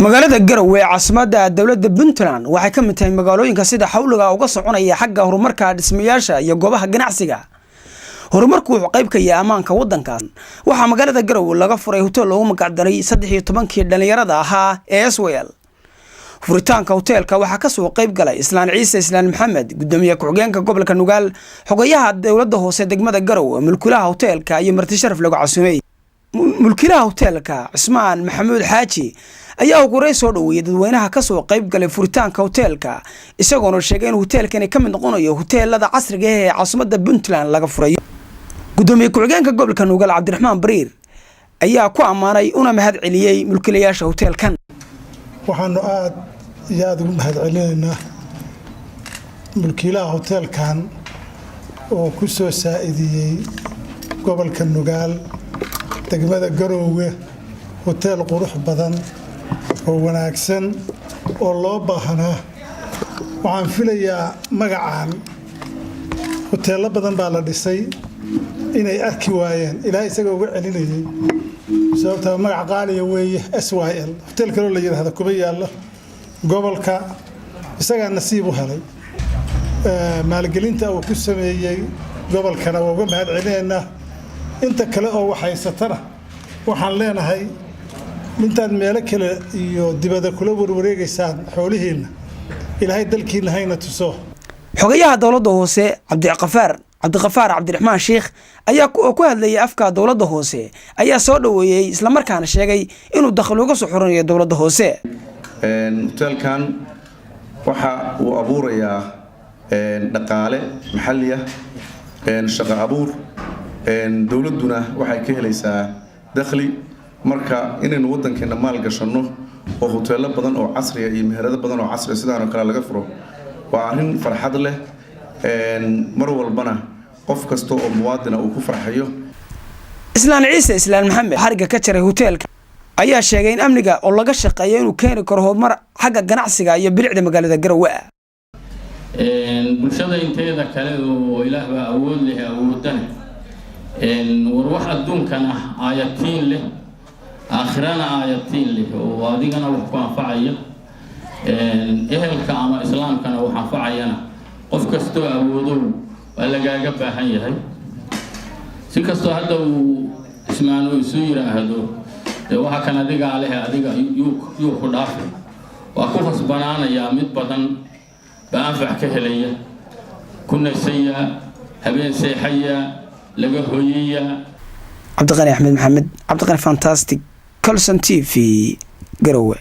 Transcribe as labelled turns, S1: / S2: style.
S1: Magaalada Garowe ee caasimadda dowladda Puntland waxay ka mid tahay magaalooyinka sida xawliga uga soconaya xagga horumarka dhismayaasha iyo goobaha ganacsiga. Horumarku wuxuu qayb ka yahay ammaanka waddankaas. Waxaa magaalada Garowe laga furay hotel loogu magacdaray 13-kii dhallinyarada ahaa ee SYL. Furitaanka hoteelka waxaa kasoo qayb galay Islaan Ciise Islaan Maxamed, gudoomiye ku-xigeenka gobolka Nugaal, xogayaha dowladda hoose degmada Garowe, mulkilaha hoteelka iyo marti sharaf lagu casuumay. Mulkilaha hoteelka, Cismaan Maxamuud Xaaji, ayaa ugu horey soo dhaweeyey dadweynaha kasoo qayb galay furitaanka hoteelka, isagoona sheegay in hoteelkani ka mid noqonayo hoteelada casriga ah ee caasimadda Puntland laga furayo. Gudoomiye ku-xigeenka gobolka Nugaal, Cabdiraxmaan Bariir, ayaa ku ammaanay una mahad celiyey mulkiilayaasha hoteelkan.
S2: Waxaanu aada iyo aada ugu mahad celinaynaa mulkiilaha hoteelkan oo ku soo saa-idiyey gobolka Nugaal, degmada Garoowe, hoteel qurux badan oo wanaagsan oo loo baahanaa. Waxaan filayaa magacan hoteello badan baa la dhisay inay arki waayeen. Ilaahay isaga uga celinayay, sababtaa magac qaaliya weeye. SYL hotel kaloo la yidhaahda kuma yaallo gobolka. Isagaa nasiib u helay. Maalgelinta uu ku sameeyey gobolkana waa uga mahad celinaynaa. Inta kale oo waxhaysatana waxaan leenahay, intaad meelo kale iyo dibada kula warwareegaysaan xoolihiinna, Ilaahay dalkiinna hayna tuso.
S1: Xogayaha dowladda hoose, Cabdiqafaar Cabdiraxmaan Sheikh, ayaa oo ku hadlayay afka dowladda hoose, ayaa soo dhaweeyey islamarkaana sheegay inuu dakhli uga soo xurinayo dowladda hoose.
S3: Hoteelkan waxa uu abuurayaa dhaqaale maxalli ah, shaqo abuur, dowladduna waxay ka helaysaa dakhli. Marka inaynu waddankeena maal gashanno oo hoteelo badan oo casriya iyo meherado badan oo casriya sidaan oo kale laga furo waa arrin farxad leh, mar walbana qof kasta oo muwaadina uu ku farxayo.
S1: Islaan Ciise Islaan Maxamed, xarigga ka jaray hoteelka, ayaa sheegay in amniga oo laga shaqeeyo inuu keeni karo horumar xagga ganacsiga iyo bilicda magaalada Garowe.
S4: Bulshada inteeda kale oo Ilaah baa awood leh, awoodana war wax adduunkan ah aayatiin leh, aakhirana aayatiin leh, oo adigana wax ku anfacaya, ehelka ama islaamkana wax anfacayana, qof kastoo awoodow waa lagaaga baahan yahay. Si kastoo hadda uu Ismaan uu isu yidhaahdo, dee waxa kan adigaa leh, adiga yuu ku dhaafi, waa ku khasbanaanayaa. Mid badan baa anfac ka helaya, ku nasaya, habeen seexaya, laga hoyaya.
S1: Cabdiqani Axmed Maxamed, Cabdiqani Fantastic, Colson TV, Garowe.